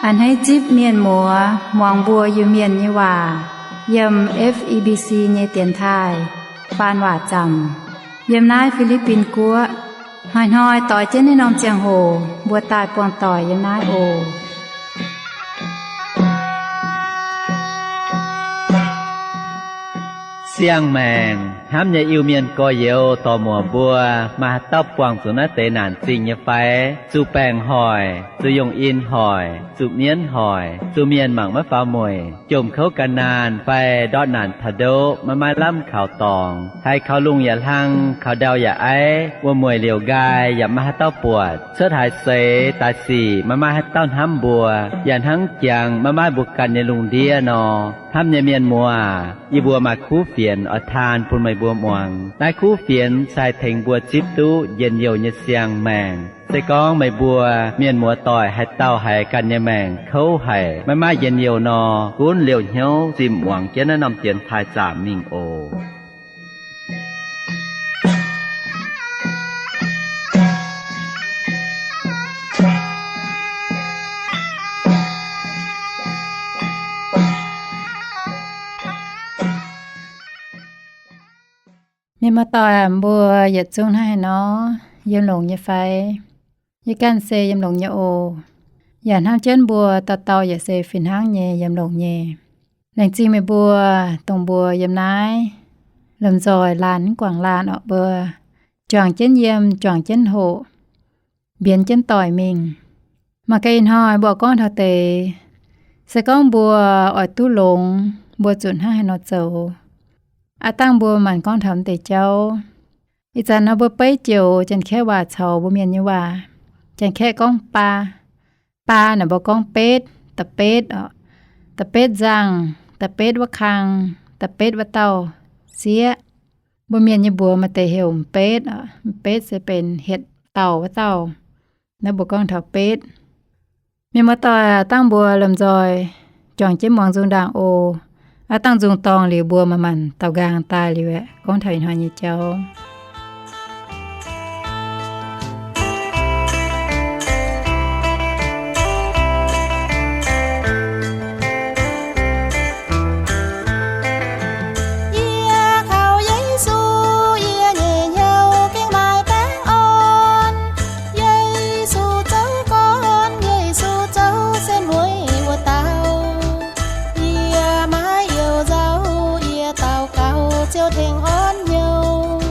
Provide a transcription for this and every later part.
A'hneiv zipv mienh muoz muangx mbuo Iu-Mienh nyei waac yiem F E B C nyei dienx taaih faan waac zaamc yiem naaiv Fi^li^bin Guoqv. Hnoi-hnoi doix jienv naaiv norm ziangh hoc mbuo daaih buangh doic yiem naaiv oc. Siang-maengc hnamv nyei Iu-Mienh gorx-youz dorc-muoc mbuo, maaih haaix dauh buangh zuqc naaiv deix naanc zingh nyei fai? Zuqc baengc hoic, zuqc yungh in hoic, zuqc mienv hoic, zuqc mienh mangc maiv faaux mueic, jomc kouv gan naanh fai ndortv naanc taux ndoqv maiv maaih lamh kaux dorngx, haiz kaux lungh yaac hlang, kaux ndau yaac aiv, wuom-mueic liouc nqaai yaac maiv maaih haaix dauh buatc, cuotv haaix seix daaih sic maiv maaih haaix dauh hnamv mbuo, yaac hnangv jangx maiv maaih mbuo ganh nyei lungh ndiev nor. Hnamv nyei mienh muoz, yie mbuo maaih kuv fienx oix taan bun meih mbuo muangx. Naaiv kuv fienx se haih tengx mbuo zipv duqv njien-youh nyei siang-maengc. Se gorngv meih mbuo mienh muoz doic haaix dauh haiz ganh nyei maengc kouv haic, maiv maaih njien-youh nor, gunv liouh hnyouv zimh muangx jienv naaiv norm dienx taaih zaamc mingh oc. Mienh muoz-doic aac, mbuo yietc zungv hnangv haaix nor, yiem longx nyei fai? Yie ganh se yiem longx nyei oc. Yaac hnamv jienv mbuo dauh dauh yaac se fih hnangv nyei yiem longx nyei. Laengz zingh meih mbuo, dongh mbuo yiem naaiv lomh nzoih laanh mv guangc laanh orqc, mbuo juangc jienv yiem, juangc jienv hoqc, mbienx jienv doic mingh. Mangc gaax ih hnoi mbuo gorngv taux deix, se gorngv mbuo oix duqv longx, mbuo zuqc hnangv haaix nor zoux, aav dangh mbuo maanc gorngv taux m'deix jauv. Ih zanc nor mbuo beiv joux Janx-Kaeqv waac caux mbuo Mienh nyei waac. Janx-Kaeqv gorngv baa. Baa naaic mbuo gorngv betv, da'betv orqc. Da'betv nzangh, da'betv wuov kang, da'betv wuov dauh sieqv. Mbuo Mienh nyei mbuox maaih deix heuc m'betv orqc. M'betv se benx hietc dauh wuov dauh. Naaiv mbuo gorngv taux betv. Mienh muoz-doic aac, dangh mbuo lomh nzoih juangc jienv muangx nzung ndaangc oc. Aav dangh nzung dorngh liuz mbuo manc-manc daaux nqaang daaih liuz aeqv, gorngv taux ih hnoi nyei jauv. Yie kaux Yesu, yie nyei hnyouv gengh maaih baengh orn. Yesu zoux gorn, Yesu zoux setv mueiz wuov dauh. Yie maiv youh nzauh, yie daux gaux Ziouv tengx orn hnyouv.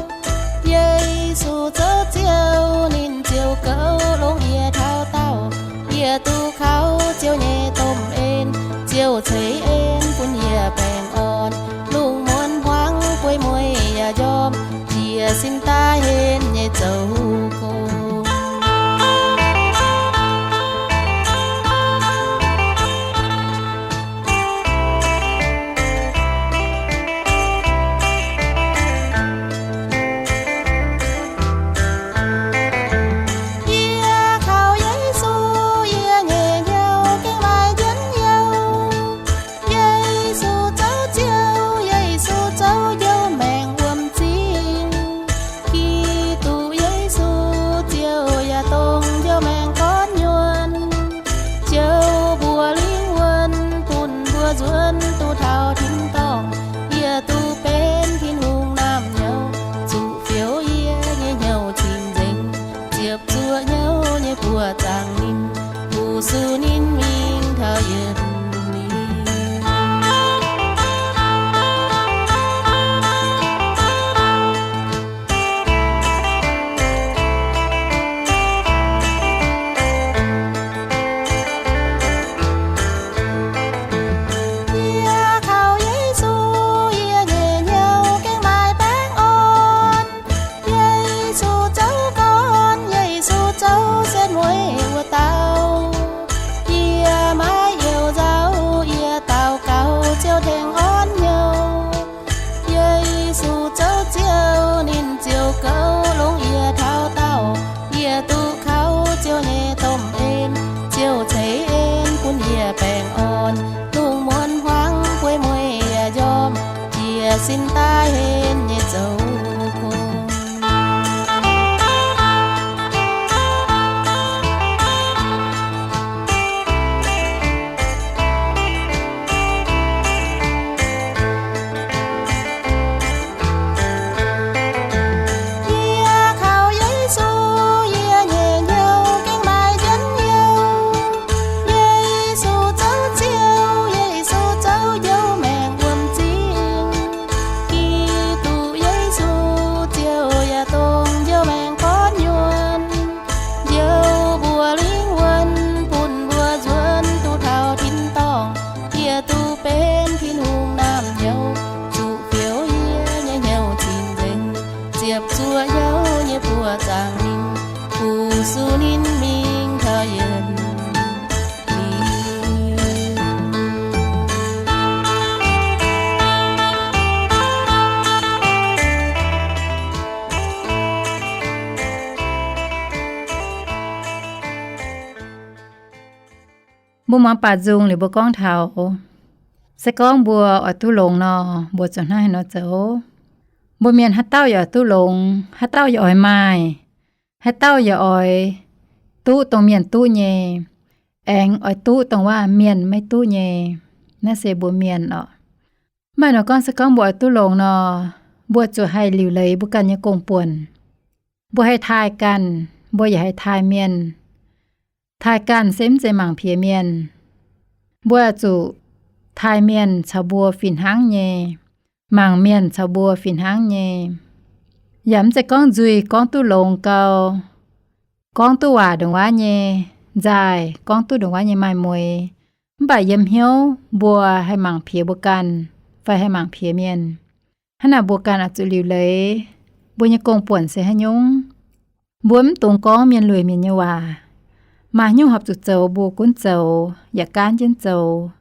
Yesu zoux Ziouv, ninh ziouc goux longx yie taux daauh. Yie duqv kaux Ziouv nyei domh en, Ziouv ceix en bun yie baengh orn. Lungh muonz hmuangx bueix mueiz yaac njormh, jiez sin daaih henv nyei zoux gong. Yie kaux Yesu, yie nyei hnyouv gengh maaih njien-youh. Yesu zoux Ziouv, Yesu zoux njoux maengc wuom-zingh. Giduc Yesu, Ziouv yaac dongh njoux maengc gorn nyuonh. Ziouv mbuox lingh wuonh bun mbuo nzuonx duqv taux tin-dorngh. Yie duqv benx Tin-Hungh naamh nyouz, zuqc fioux yie nyei hnyouv cing-nzengc, ziepc zuoqv hnyouv nyei buoz zaangc ninh, fu-sux ninh mingh taux yietc liuz. Yie kaux Yesu, yie nyei hnyouv gengh maaih baengh orn. Yesu zoux gorn, Yesu zoux setv mueiz wuov dauh. Yie maiv youh nzauh, yie daux gaux Ziouv tengx orn hnyouv. Yesu zoux Ziouv, ninh ziouc goux longx yie taux daauh. Yie duqv kaux Ziouv nyei domh en, Ziouv ceix en bun yie baengh orn. Lungh muonz hmuangx bueix mueiz yaac njormh, jiez sin daaih henv nyei zoux gong. Mbuo muangx baac nzung liuz mbuo gorngv taux, se gorngv mbuo oix duqv longx nor, mbuo zuqc hnangv haaix nor zoux? Mbuo mienh haaix dauh yaac oix duqv longx, haaix dauh yaac oix maaih, haaix dauh yaac oix duqv dongh mienh duqv nyei, aengx oix duqv dongh waac mienh maiv duqv nyei. Naaiv se mbuo mienh oc. Mv baac nor gorngv se gorngv mbuo oix duqv longx nor, mbuo zuqc haih liuc leiz mbuo ganh nyei gong-buonc. Mbuo haih taaih ganh, mbuo yaac haih taaih mienh. Taaih ganh se mv zeiz mangc piex mienh. Mbuo zuqc taaih mienh caux mbuo fih hnangv nyei, mangc mienh caux mbuo fih hnangv nyei. Yaac mv zeiz gorngv nzuih gorngv duqv longx gau, gorngv duqv waac ndongc waac nyei nzaaih, gorngv duqv ndongc waac nyei maaih mueix, mv baac yiem hnyouv mbuo haih mangc piex mbuo ganh fai haih mangc piex mienh. Hnangv naaic mbuo ganh oix zuqc liuc leiz mbuo nyei gong-buonc se haaix nyungc. Mbuo mv dungx gorngv mienh lueic mienh nyei waac. Maaih nyungc horpc zuqc zoux mbuo gunv zoux, yaac gaanv jienv zoux.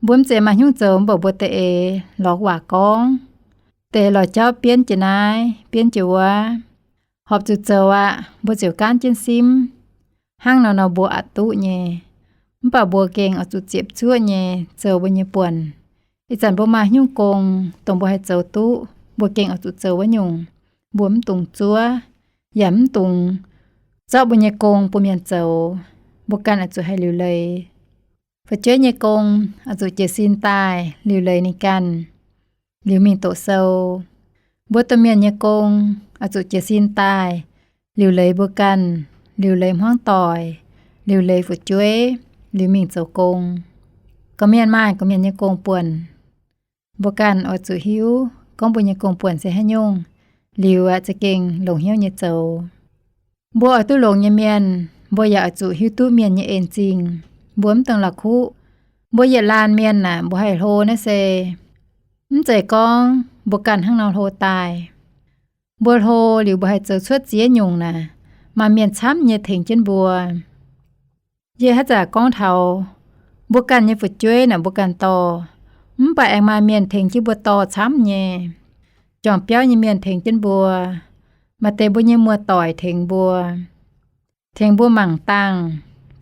Mbuo mv zeiz maaih nyungc zoux mv baac mbuo da'eix lorz waac gorngv, da'eix lorz jauv bienv jiex naaiv bienv jiex wuov. Horpc zuqc zoux aqv, mbuo ziouc gaanv jienv simv. Hnangv nor nor mbuo aqc duqv nyei. Mv baac mbuo gengh oix zuqc ziepc zuoqv nyei zoux mbuo nyei buonc. Ih zanc mbuo maaih nyungc gong dongh mbuo haih zoux duqv, mbuo gengh oix zuqc zoux wuov nyungc. Mbuo mv dungx zuov, yaac mv dungx zorqv mbuo nyei gong bun mienh zoux. Mbuo ganh oix zuqc haih liuc leiz. Fu'jueiv nyei gong oix zuqc jiez sin daaih liuc leiz ninh ganh, liuz mingh doqc sou. Mbuo domh mienh nyei gong oix zuqc jiez sin daaih liuc leiz mbuo ganh, liuc leiz hmuangv doic, liuc leiz fu'jueiv, liuz mingh zoux gong. Gorqv-mienh maaih gorqv-mienh nyei gong-buonc. Mbuo ganh oix zuqc hiuv gorngv mbuo nyei gong-buonc se haaix nyungc, liuz aqv za'gengh longc hnyouv nyei zoux. Mbuo oix duqv longx nyei mienh, mbuo yaac oix zuqc hiuv duqv mienh nyei en zingh. Mbuo mv dungx la'kuqv. Mbuo yietc laanh mienh aah, mbuo haih hlo naaiv se mv zeiz gorngv mbuo ganh hnangv nor hlo daaih. Mbuo hlo liuz mbuo haih zoux cuotv ziex nyungc naaic, maaih mienh camv nyei tengx jienv mbuo. Yie haaix zanc gorngv taux mbuo ganh nyei fu'jueiv naaic mbuo ganh dorh, mv baac aengx maaih mienh tengx jienv mbuo dorh camv nyei. Juangc biauv nyei mienh tengx jienv mbuo, maaih deix mbuo nyei muoz-doic tengx mbuo, tengx mbuo mangc dangh,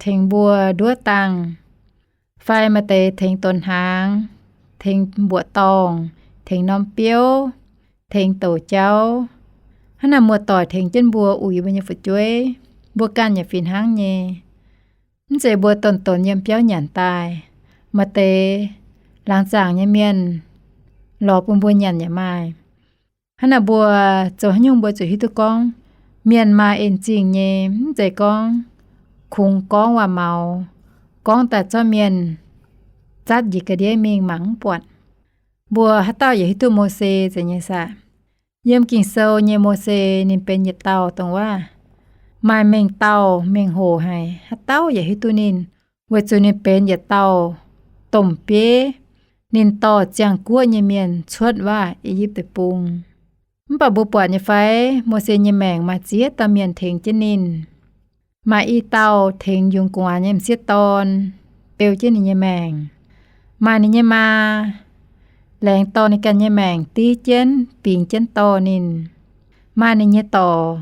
tengx mbuo nduov dangh, fai maaih deix tengx donx hnaangx, tengx mbuoqc dorngh, tengx norm biouv, tengx douc jauv. Hnangv naaic muoz-doic tengx jienv mbuo uix mbuo nyei fu'jueiv, mbuo ganh yaac fih hnangv nyei. Mv zeiz mbuo donx-donx yiem biauv nyanc daaih, maaih deix laangz zaangc nyei mienh lorz bun mbuo nyanc yaac maaih. Hnangv naaic mbuo zoux haaix nyungc mbuo zuqc hiuv duqv gorngv mienh maaih en zingh nyei, mv zeiz gorngv kungx gorngv waac-maux, gorngv daaih zorqv mienh zatv njiec ga'ndiev mingh mangc mv buatc. Mbuo haaix dauh yaac hiuv duqv Mose zeiz nyei saah? Yiem Ging-Sou nyei Mose ninh benx yietc dauh dongh waac maaih mengh dauh mengh hoc haic, haaix dauh yaac hiuv duqv ninh, weic zuqc ninh benx yietc dauh domh bieiv. Ninh dorh ziangh guoqv nyei mienh cuotv waac I^yipv Deic-Bung. Mv baac mbuo buatc nyei fai, Mose nyei maengc maaih ziex dauh mienh tengx jienv ninh. Maaih i dauh tengx yungz gu'nguaaz nyei m'sieqv dorn, beu jienv ninh nyei maengc. Maaih ninh nyei maa, laengz dorh ninh ganh nyei maengc div jienv bingx jienv dorh ninh. Maaih ninh nyei dorc,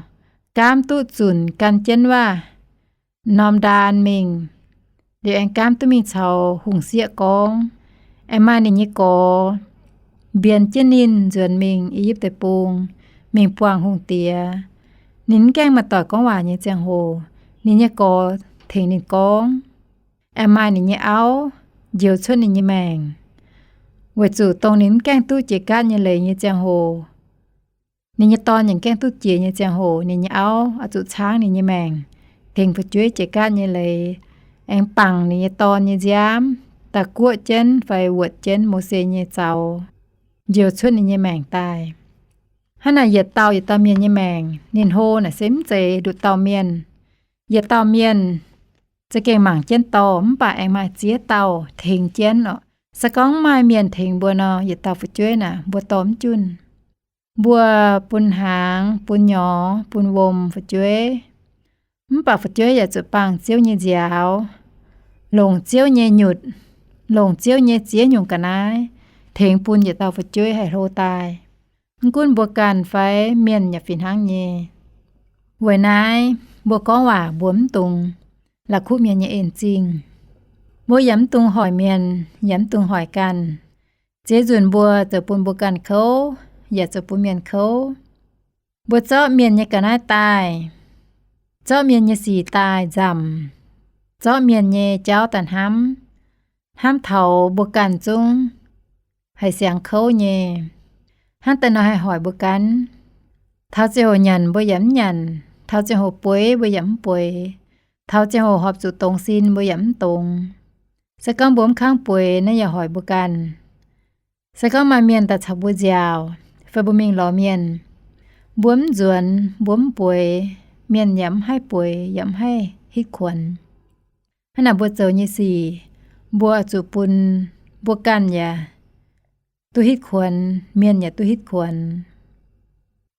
gaamv duqv zunc gan jienv waac norm ndaan mingh, liuz aengx gaamv duqv mingh caux hungh sieqv gorngv. Aengx maaih ninh nyei gorx mbienx jienv ninh nzuonx mingh I^yipv Deic-Bung, mingh buangh hungh diex. Ninh mv gaengh maaih doic gorngv waac nyei ziangh hoc, ninh nyei gorx tengx ninh gorngv. Aengx maaih ninh nyei auv njoux cuotv ninh nyei maengc, weic zuqc dongh ninh mv gaengh duqv jiex gaatv nyei leiz nyei ziangh hoc, ninh nyei dorn yaac mv gaengh duqv jiex nyei ziangh hoc, ninh nyei auv oix zuqc caangv ninh nyei maengc, tengx fu'jueiv jiex gaatv nyei leiz, aengx bangc ninh nyei dorn nyei nziaamv, daaih guoqv jienv fai wuotc jienv Mose nyei zaux, njoux cuotv ninh nyei maengc daaih. Hnangv naaic yietc dauh yietc dauh mienh nyei maengc, ninh hlo naaic se mv zeiz nduqc dauh mienh. Yietc dauh mienh za'gengh mangc jienv dorh, mv baac aengx maaih ziex dauh tengx jienv oc. Se gorngv mv maaih mienh tengx mbuo nor, yietc dauh fu'jueiv naaic mbuo dorh mv junh. Mbuo bun hnaangx, bun nyorx, bun wuom fu'jueiv, mv baac fu'jueiv yaac zuqc bangc Ziouv nyei nziaaux, longc Ziouv nyei nyutc, longc Ziouv nyei ziex nyungc ga'naaiv tengx bun yietc dauh fu'jueiv haih hlo daaih. Mv gunv mbuo ganh fai mienh yaac fih hnangv nyei. Weic naaiv mbuo gorngv waac mbuo mv dungx la'kuqv mienh nyei en zingh. Mbuo yaac mv dungx hoic mienh, yaac mv dungx hoic ganh. Ziex nzunc mbuo zoux bun mbuo ganh kouv, yaac zoux bun mienh kouv. Mbuo zorqv mienh nyei ga'naaiv daaih, zorqv mienh nyei sic daaih nzamc, zorqv mienh nyei jauv daaih hnamv, hnamv taux mbuo ganh zungv haih siang kouv nyei. Hnangv daaih nor haih hoic mbuo ganh. Taux ziangh hoc nyanc mbuo yaac mv nyanc, taux ziangh hoc bueix mbuo yaac mv bueix, taux ziangh hoc horpc zuqc dongz sin mbuo yaac mv dongz. Se gorngv mbuo mv kangv bueix naaiv yaac hoic mbuo ganh. Se gorngv maaih mienh daaih caux mbuo nziaauc, fai mbuo mingh lorz mienh, mbuo mv nzuonx, mbuo mv bueix, mienh yaac mv haih bueix, yaac mv haih hitv kuonx. Hnangv naaic mbuo zoux nyei sic, mbuo oix zuqc bun mbuo ganh yaac duqv hitv kuonx, mienh yaac duqv hitv kuonx.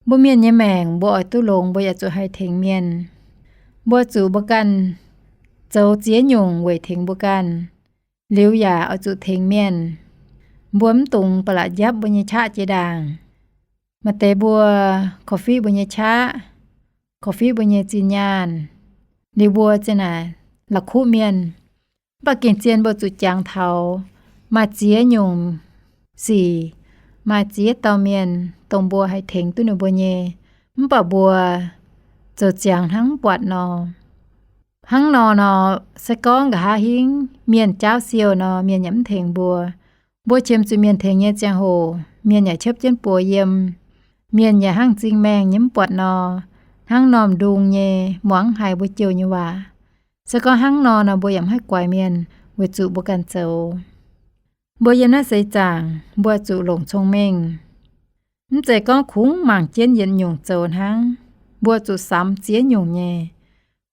Mbuo mienh nyei maengc mbuo oix duqv longx, mbuo yaac zuqc haih tengx mienh. Mbuo zuqc mbuo ganh zoux ziex nyungc weic tengx mbuo ganh, liuz yaac oix zuqc tengx mienh. Mbuo mv dungx ba'laqc njapv mbuo nyei qaqv jiex ndaangc. Maaih deix mbuo korv-fiqv mbuo nyei qaqv, korv-fiqv mbuo nyei zinh nyaanh, liuz mbuo ziang naaic la'kuqv mienh. Mv baac gengh zien mbuo zuqc jangx taux maaih ziex nyungc sic, maaih ziex dauh mienh, dongh mbuo haih tengx duqv ninh mbuo nyei. Mv baac mbuo zoux ziangx hnangv mv buatc nor. Hnangv nor nor, se gorngv nqa'haav hingv mienh jaauv siou nor, mienh yaac mv tengx mbuo. Mbuo qiemx zuqc mienh tengx nyei ziangh hoc, mienh yaac ciepv jienv buoz yiem. Mienh yaac hnangv m'zing maengh nyei mv buatc nor, hnangv normh ndung nyei muangx haiz mbuo jouh nyei waac. Se gorngv hnangv nor nor, mbuo yaac mv haih guaix mienh weic zuqc mbuo ganh zoux. Mbuo yiem naaiv seix zaangc mbuo zuqc longc cong-mengh. Mv zeiz gorngv kungx mangc jienv yietc nyungc zoux hnangv. Mbuo zuqc samx ziex nyungc nyei.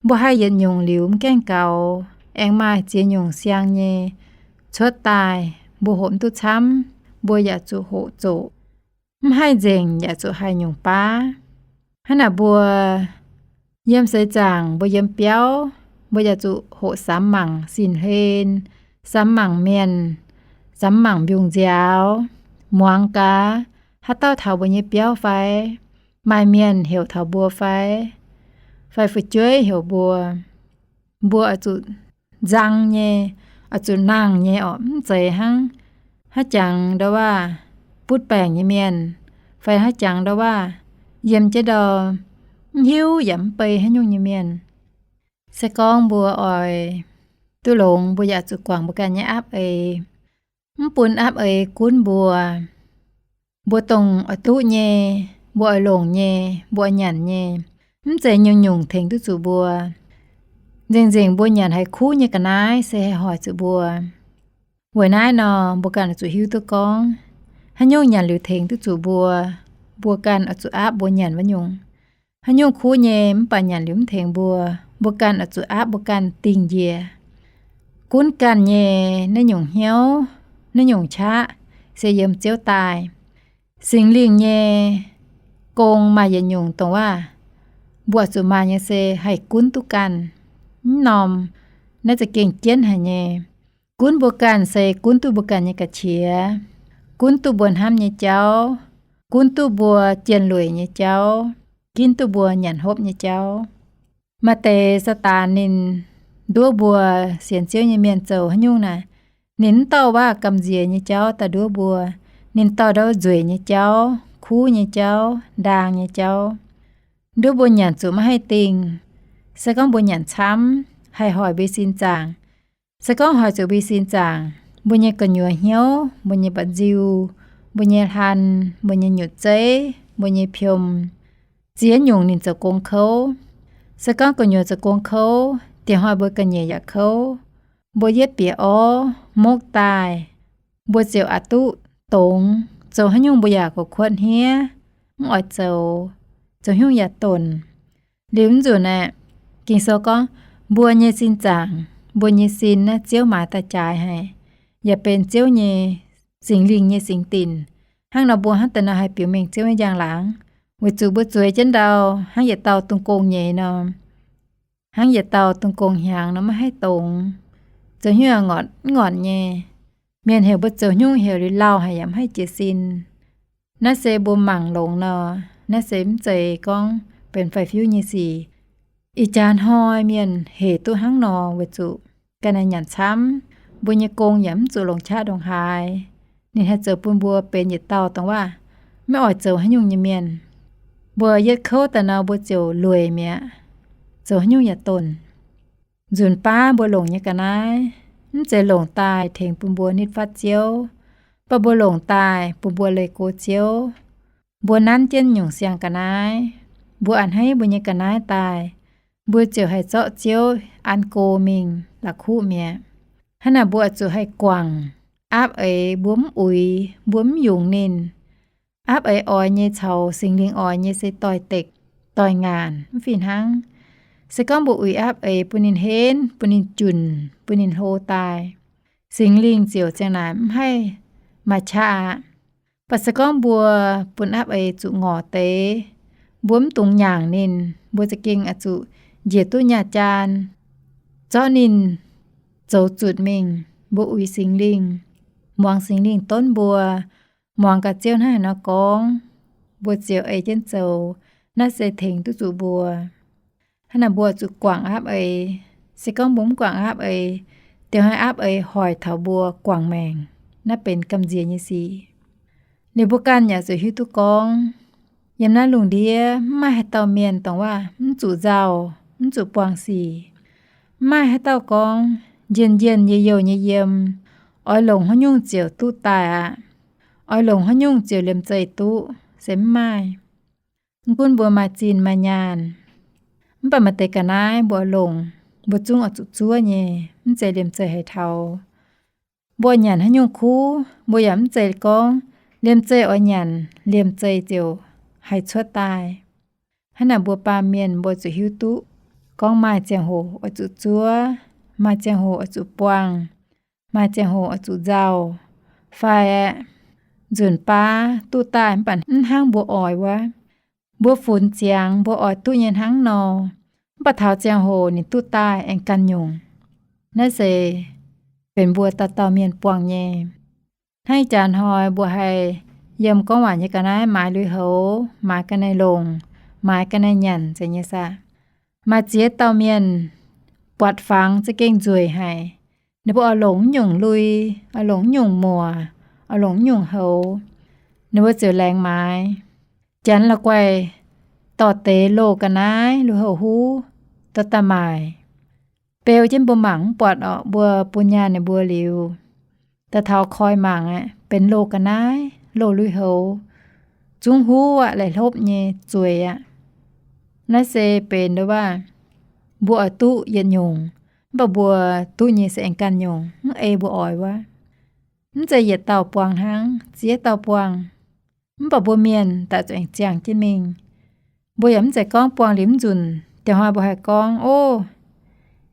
Mbuo haih yietc nyungc liuz mv gaengh gaux, aengx maaih ziex nyungc siang nyei cuotv daaih, mbuo hoqc mv duqv camv, mbuo yaac zuqc hoqc zoqc. Mv haih nzengc yaac zuqc haih nyungc baav. Hnangv naaic mbuo yiem seix zaangc, mbuo yiem biauv, mbuo yaac zuqc hoqc samx mangc sin-hlen, samx mangc mienh, samx mangc mbiungc-nziaaux, muangx gaax haaix dauh taux mbuo nyei biauv fai, maaih mienh heuc taux mbuo fai, fai fu'jueiv heuc mbuo. Mbuo oix zuqc nzang nyei, oix zuqc nangh nyei orqc. Mv zeiz hnangv haaix jangx ndau waac butv baengc nyei mienh, fai haaix jangx ndau waac yiem jienv ndau mv hiuv yaac mv bei haaix nyungc nyei mienh. Se gorngv mbuo oix duqv longx, mbuo yaac zuqc guangc mbuo ganh nyei aapv eix, mv bun aapv eix gunv mbuo. Mbuo dongh oix duqv nyei, mbuo oix longc nyei, mbuo oix nyanc nyei, mv zeiz nyungc-nyungc tengx duqv zuqc mbuo. Nzengc-nzengc mbuo nyanc haiz kuv nyei ga'naaiv se haih hoic zuqc mbuo. Weic naaiv nor, mbuo ganh oix zuqc hiuv duqv gorngv haaix nyungc nyanc liuz tengx duqv zuqc mbuo, mbuo ganh oix zuqc aapv mbuo nyanc wuov nyungc. Haaix nyungc kuv nyei mv baac nyanc liuz mv tengx mbuo, mbuo ganh oix zuqc aapv mbuo ganh dingh njiec. Gunv ganh nyei naaiv nyungc hnyouv, naaiv nyungc qaqv se yiem Ziouv daaih. Singx Lingh nyei gong maaih yietc nyungc dongh waac mbuo oix zuqc maaih nyei se haih gunv duqv ganh. Mv norm, naaiv za'gengh jienv haic nyei. Gunv mbuo ganh se gunv duqv mbuo ganh nyei ga'qiex, gunv duqv mbuo hnamv nyei jauv, gunv duqv mbuo jien lueic nyei jauv, ginv duqv mbuo nyanc hopv nyei jauv. Maaih deix Saadaan ninh nduov mbuo sienx Ziouv nyei mienh zoux haaix nyungc naaic, ninh mv dorh waac gamh nziex nyei jauv daaih nduov mbuo. Ninh dorh ndau nzueic nyei jauv, kuv nyei jauv, ndaang nyei jauv, nduov mbuo nyanc zuqc maiv haih dingh. Se gorngv mbuo nyanc camv, haih hoic mbuo sin zaangc. Se gorngv hoic zuqc mbuo sin zaangc, mbuo nyei gu'nyuoz hnyouv, mbuo nyei mba'nziu, mbuo nyei hlan, mbuo nyei nyutc zeiv, mbuo nyei piom, ziex nyungc ninh zoux gong kouv. Se gorngv gu'nyuoz zoux gong kouv, diex hnoi mbuo ga'nyiec yaac kouv. Mbuo yietv bieqc orv mokv daaih, mbuo ziouc aqc duqv dongz. Zoux haaix nyungc mbuo yaac goux kuotv hniev, mv oix zoux, zoux haaix nyungc yaac donc. Liuz mv nzunc aeqv, Ging-Sou gorngv, mbuo nyei sin zaangc, mbuo nyei sin naaiv Ziouv maaiz daaih jaaix haic, yaac benx Ziouv nyei, Singx Lingh nyei singx dinc. Hnangv nor mbuo hnangv daaih nor haih biux mengh Ziouv nyei njang-laangc, weic zuqc mbuo zueiz jienv ndau hnangv yietc dauh dungx gong nyei nor, hnangv yietc dauh dungx gong hnyangx nor maiv haih dongz, zoux haaix nyungc ngorc mv ngorc nyei. Mienh heuc mbuo zoux haaix nyungc heuc liuz lauh haic yaac mv haih jiez sin. Naaiv se mbuo mangc longx nor, naaiv se mv zeiz gorngv benx faix-fiuv nyei sic. Ih jaax hnoi mienh hec duqv hnangv nor weic zuqc ga'naaiv nyanc camv, mbuo nyei gong yaac mv zuqc longc qaqv ndongc haaix. Ninh haih zoux bun mbuo benx yietc dauh dongh waac maiv oix zoux haaix nyungc nyei mienh. Mbuo yietv kouv daaih nor mbuo ziouc lueic mi'aqv, zoux haaix nyungc yaac donc. Nzunc baav mbuo longc nyei ga'naaiv mv zeiz longc daaih tengx bun mbuo nitv fatv Ziouv, mv baac mbuo longc daaih bun mbuo leih go Ziouv. Mbuo nanv jienv nyungc siang ga'naaiv, mbuo a'hneiv mbuo nyei ga'naaiv daaih, mbuo ziouc haih zorqv Ziouv an go mingh la'kuqv mi'aqv. Hnangv naaic mbuo oix zuqc haih guangc aapv eix mbuo mv uix, mbuo mv yungz ninh. Aapv eix oix nyei caux Singx Lingh oix nyei se doix-dekc, doix-ngaanc mv fih hnangv. Se gorngv mbuo uix aapv eix bun ninh henv, bun ninh junc, bun ninh hlo daaih, Singx Lingh ziouc ziang naaic mv haih maaih qaqv aqv. Mv baac se gorngv mbuo bun aapv eix zuqc ngorc deix, mbuo mv dungx nyaangc ninh, mbuo za'gengh oix zuqc njiec duqv nyaah jaan, zorqv ninh zoux zuotc mingh. Mbuo uix Singx Lingh, muangx Singx Lingh donv mbuo, muangx gaax Ziouv hnangv haaix nor gorngv, mbuo ziouc ei jienv zoux. Naaiv se tengx duqv zuqc mbuo. Hnangv naaic mbuo zuqc guangc aapv eix. Se gorngv mbuo mv guangc aapv eix, diuh hnoi aapv eix hoic taux mbuo guangc maengc. Naaiv benx gamh nziex nyei sic. Liuz mbuo ganh yaac zuqc hiuv duqv gorngv, yiem naaiv lungh ndiev mv maaih haaix dauh mienh dongh waac mv zuqc nzauh, mv zuqc buangh sic. Mv maaih haaix dauh gorngv njien-njien youh-youh nyei yiem, oix longc haaix nyungc ziouc duqv daaih aqv, oix longc haaix nyungc ziouc liemh zeih duqv, se mv maaih. Mv gunv mbuo maaih zinh maaih nyaanh, mv baac maaih deix ga'naaiv mbuo oix longc, mbuo zungv oix zuqc zuov nyei, mv zeiz liemh zeih haiz taux. Mbuo nyanc haaix nyungc kuv, mbuo yaac mv zeiz gorngv liemh zeih oix nyanc, liemh zeih ziouc haih cuotv daaih. Hnangv naaic mbuo baamh mienh mbuo zuqc hiuv duqv gorngv maaih ziangh hoc oix zuqc zuov, maaih ziangh hoc oix zuqc buangh, maaih ziangh hoc oix zuqc nzauh, fai aeqv, nzunc baav duqv daaih mv baac mv hnangv mbuo oix wuov. Mbuo funx ziangx mbuo oix duqv nyei hnangv nor, mv baac taux ziangh hoc ninh duqv daaih aengx ganh nyungc. Naaiv se benx mbuo dauh dauh mienh buangh nyei. Hnangv ih jaax hnoi mbuo haih yiem gorngv waac nyei ga'naaiv maaiz lui-houx, maaiz ga'naaiv longc, maaiz ga'naaiv nyanc nzengc nyei saah. Maaih ziex dauh mienh buatc fangx za'gengh nzueic haic. Ninh mbuo oix longc mv nyungc lui, oix longc mv nyungc muoc, oix longc mv nyungc houx, ninh mbuo ziouc laengz maaiz. Janx la'guaih dorh deix loz ga'naaiv lui-houx huv dorh daaih maaic. Beu jienv mbuo mangc mv buatc orqc, mbuo bun nyaanh ninh mbuo liuz, daaih taux koi mangc aeqv, benx loz ga'naaiv, loz lui-houx, zungv huv aqv, laih hlopv nyei zueiz aqv. Naaiv se benx nduov waac, mbuo oix duqv yietc nyungc, mv baac mbuo duqv nyei se aengx ganh nyungc, mv ei mbuo oix wuov. Mv zeiz yietc dauh buangh hnangv, ziex dauh buangh. Mv baac mbuo mienh daaih zuqc aengx ziangh jienv mingh. Mbuo yaac mv zeiz gorngv buangh liuz mv nzunc, diuh hnoi mbuo haih gorngv, Ov,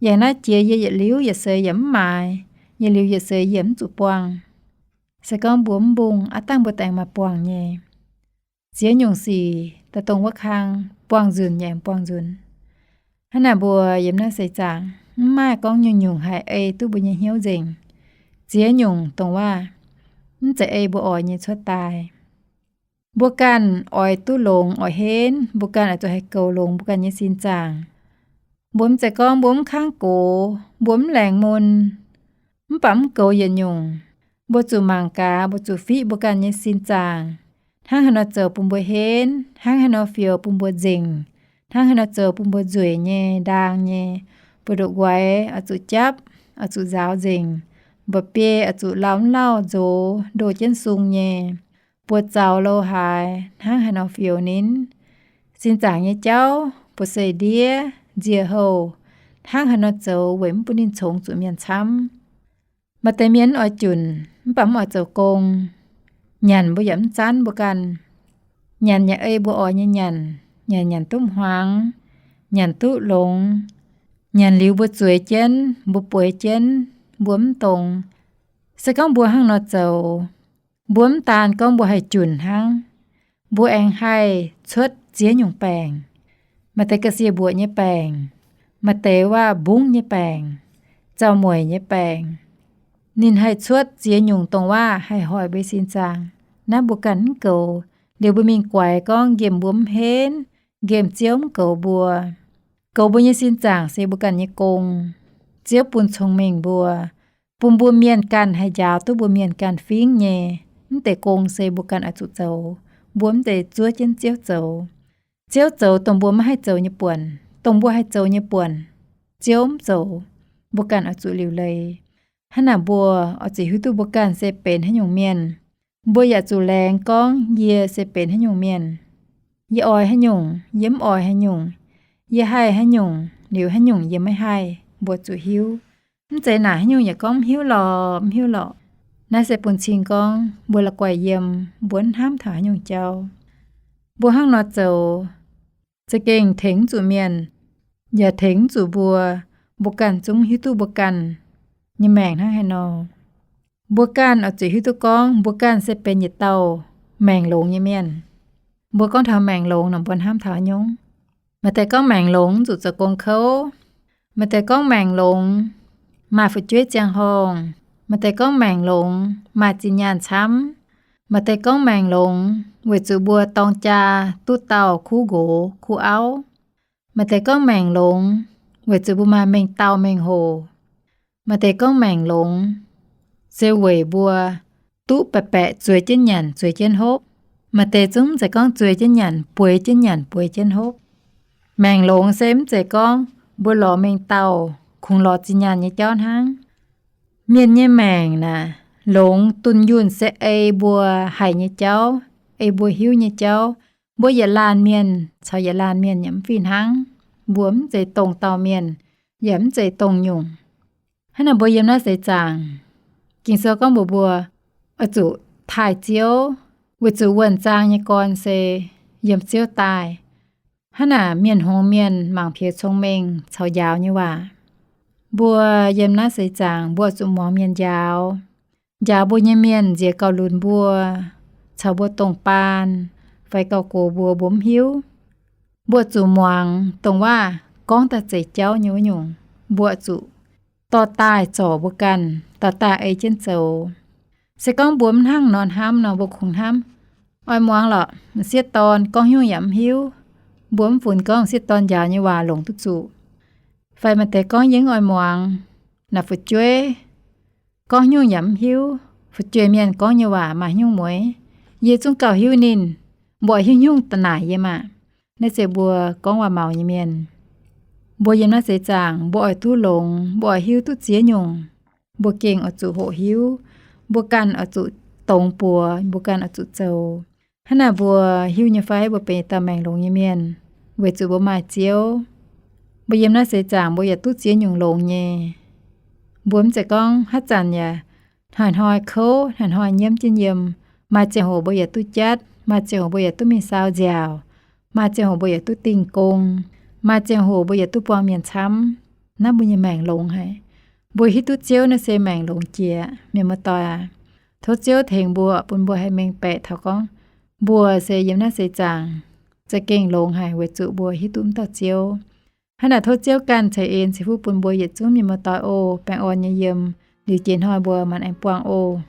yangh naaiv jiex yie yietc liuz yietc seix yaac mv maaiz, yietc liuz yietc seix yie mv zuqc buangh. Se gorngv mbuo mv mbungh, aav dangh mbuo daaih aengx maaih buangh nyei. Ziex nyungc sic daaih dongh wuov kang, buangh nzunc yaac aengx buangh nzunc. Hnangv naaic mbuo yiem naaiv seix zaangc mv maaih gorngv nyungc-nyungc haih ei duqv mbuo nyei hnyouv nzengc. Ziex nyungc dongh waac mv zeiz ei mbuo oix nyei cuotv daaih. Mbuo ganh oix duqv longx oix henv, mbuo ganh oix zuqc haih goux longx mbuo ganh nyei sin zaangc. Mbuo mv zeiz gorngv mbuo mv kangv gox, mbuo mv laengz mun, mv baac mv goux yietc nyungc. Mbuo zuqc mangc gaax, mbuo zuqc fiqv mbuo ganh nyei sin zaangc, hnangv haaix nor zoux bun mbuo henv, hnangv haaix nor fioux bun mbuo nzengc, hnangv haaix nor zoux bun mbuo nzueic nyei, ndaang nyei. Mbu'ndongx guaix oix zuqc japv, oix zuqc nzaaux nzengc. Mba'biei oix zuqc lauh mv lauh nzox, ndoh jienv sung nyei. Buoz-zaux lo haaix, hnangv haaix nor fioux ninh. Sin zaangc nyei jauv, buoz-seix ndiev, nziec houh, hnangv haaix nor zoux weic mv bun ninh congx zuqc mienh camv. Maaih deix mienh mv oix junc, mv baac mv oix zoux gong. Nyanc mbuo yaac mv zanv mbuo ganh. Nyanc yaac ei mbuo oix nyei nyanc, nyanc nyanc duqv hmuangx, nyanc duqv longx. Nyanc liuz mbuo zueiz jienv, mbuo bueix jienv, mbuo mv dongz. Se gorngv mbuo hnangv nor zoux, mbuo mv daan gorngv mbuo haih junc hnangv, mbuo aengx haih cuotv ziex nyungc baengc. Maaih deix ga'sie mbuoqc nyei baengc, maaih deix waac mbungv nyei baengc, zaux mueic nyei baengc. Ninh haih cuotv ziex nyungc dongh waac haih hoic mbuo sin zaangc. Naaiv mbuo ganh mv goux, liuz mbuo mingh guaix gorngv nqemh mbuo mv henv, nqemh Ziouv mv goux mbuo. Goux mbuo nyei sin zaangc se mbuo ganh nyei gong. Ziouv bun cong-mengh mbuo, bun mbuo mienh ganh haih njaaux duqv mbuo mienh ganh fingv nyei. Mv deix gong se mbuo ganh oix zuqc zoux. Mbuo mv deix zuov jienv Ziouv zoux. Ziouv zoux dongh mbuo maiv haih zoux nyei buonc. Dongh mbuo haih zoux nyei buonc, Ziouv mv zoux. Mbuo ganh oix zuqc liuc leiz. Hnangv naaic mbuo oix zuqc hiuv duqv mbuo ganh se benx haaix nyungc mienh. Mbuo yaac zuqc laengz gorngv yie se benx haaix nyungc mienh. Yie oix haaix nyungc, yie mv oix haaix nyungc. Yie haih haaix nyungc, liuz haaix nyungc yie maiv haih, mbuo zuqc hiuv. Mv zeiz naaic haaix nyungc yaac gorngv mv hiuv lorqc, mv hiuv lorqc. Naaiv se bun cing gorngv mbuo la'guaih yiem, mbuo mv hnamv taux haaix nyungc jauv. Mbuo hnangv nor zoux, za'gengh tengx mv zuqc mienh, yaac tengx mv zuqc mbuo. Mbuo ganh zungv hiuv duqv mbuo ganh nyei maengc hnangv haaix nor. Mbuo ganh oix zuqc hiuv duqv gorngv mbuo ganh se benx yietc dauh maengc longx nyei mienh. Mbuo gorngv taux maengc longx nor, mbuo hnamv taux haaix nyungc? Maaih deix gorngv maengc longx mv zuqc zoux gong kouv. Maaih deix gorngv maengc longx maaih fu'jueiv ziangh horngh. Maaih deix gorngv maengc longx maaih zinh nyaanh camv. Maaih deix gorngv maengc longx weic zuqc mbuo dorng jaa duqv dauh kuv nqox kuv auv. Maaih deix gorngv maengc longx weic zuqc mbuo maaih mengh dauh mengh hoc. Maaih deix gorngv maengc longx se weic mbuo duqv baeqc baeqc zueiz jienv nyanc zueiz jienv hopv. Maaih deix zungv mv zeiz gorngv zueiz jienv nyanc, bueix jienv nyanc, bueix jienv hopv. Maengc longx se mv zeiz gorngv mbuo lorz mengh dauh, kungx lorz zinh nyaanh nyei jauv hnangv. Mienh nyei maengc naaic, longx dunh yunh se ei mbuo haiz nyei jauv, ei mbuo hiuv nyei jauv. Mbuo yietc laanh mienh caux yietc laanh mienh yaac mv fih hnangv. Mbuo mv zeiz dongh dauh mienh, yaac mv zeiz dongh nyungc. Hnangv naaic mbuo yiem naaiv seix zaangc, Ging-Sou gorngv mbuox mbuo oix zuqc taaih Ziouv, weic zuqc wuonh zaang nyei gorn se yiem Ziouv daaih. Hnangv naaic mienh hngongx mienh mangc piex cong-mengh caux njaaux nyei waac. Mbuo yiem naaiv seix zaangc mbuo oix zuqc muangx mienh njaaux. Njaaux mbuo nyei mienh nziex gauh lunx mbuo, caux mbuo dongh baan fai gauh gox mbuo, mbuo mv hiuv. Mbuo zuqc muangx dongh waac gorngv daaih zeiz jauv nyei wuov nyungc. Mbuo zuqc dorh daaih zorc mbuo ganh, dorh daaih ei jienv zoux. Se gorngv mbuo mv hnangv nor hnamv nor, mbuo kungx hnamv, oix muangx lorqc, m'sieqv dorn gorngv haaix nyungc yaac mv hiuv. Mbuo mv funx gorngv m'sieqv dorn njaaux nyei waac longc duqv zuqc. Fai maaih deix gorngv yie mv oix muangx naaic fu'jueiv gorngv haaix nyungc yaac mv hiuv. Fu'jueiv mienh gorngv nyei waac maaih haaix nyungc mueiz, yie zungv gauh hiuv ninh. Mbuo hiuv haaix nyungc daaih naaic yie maah. Naaiv se mbuo gorngv waac-maux nyei mienh. Mbuo yiem naaiv seix zaangc mbuo oix duqv longx, mbuo oix hiuv duqv ziex nyungc, mbuo gengh oix zuqc hoqc hiuv. Mbuo ganh oix zuqc dongz buoz, mbuo ganh oix zuqc zoux. Hnangv naaic mbuo hiuv nyei fai mbuo benx dauh maengc longx nyei mienh, weic zuqc mbuo maaih Ziouv. Mbuo yiem naaiv seix zaangc mbuo yaac duqv ziex nyungc longx nyei. Mbuo mv zeiz gorngv haaix zanc yaac hnoi-hnoi kouv, hnoi-hnoi nyiemv jienv yiem. Maaih ziangh hoc mbuo yaac duqv jatv, maaih ziangh hoc mbuo yaac duqv mingh saau nziaauc, maaih ziangh hoc mbuo yaac duqv dingh gong, maaih ziangh hoc mbuo yaac duqv buangh mienh camv. Naaiv mbuo nyei maengc longx haic. Mbuo hiuv duqv Ziouv naaiv se maengc longx jiex, mienh muoz-doic aac. Tov Ziouv tengx mbuo, bun mbuo haih mengh baeqc taux gorngv mbuo se yiem naaiv seix zaangc za'gengh longx haic weic zuqc mbuo hiuv duqv wuov dauh Ziouv. Hnangv naaic tov Ziouv ganh ceix en ceix fuqv bun mbuo yietc zungv mienh muoz-doic oc. Baengh orn nyei yiem, liuz jiex hnoi mbuo maanc aengx buangh oc.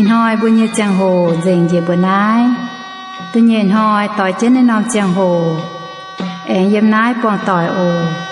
Hnoi mbuo nyei ziangh hoc nzengc njiec mbuo naaiv. Da'nyeic hnoi doix jienv naaiv norm ziangh hoc, aengx yiem naaiv buangh doic oc.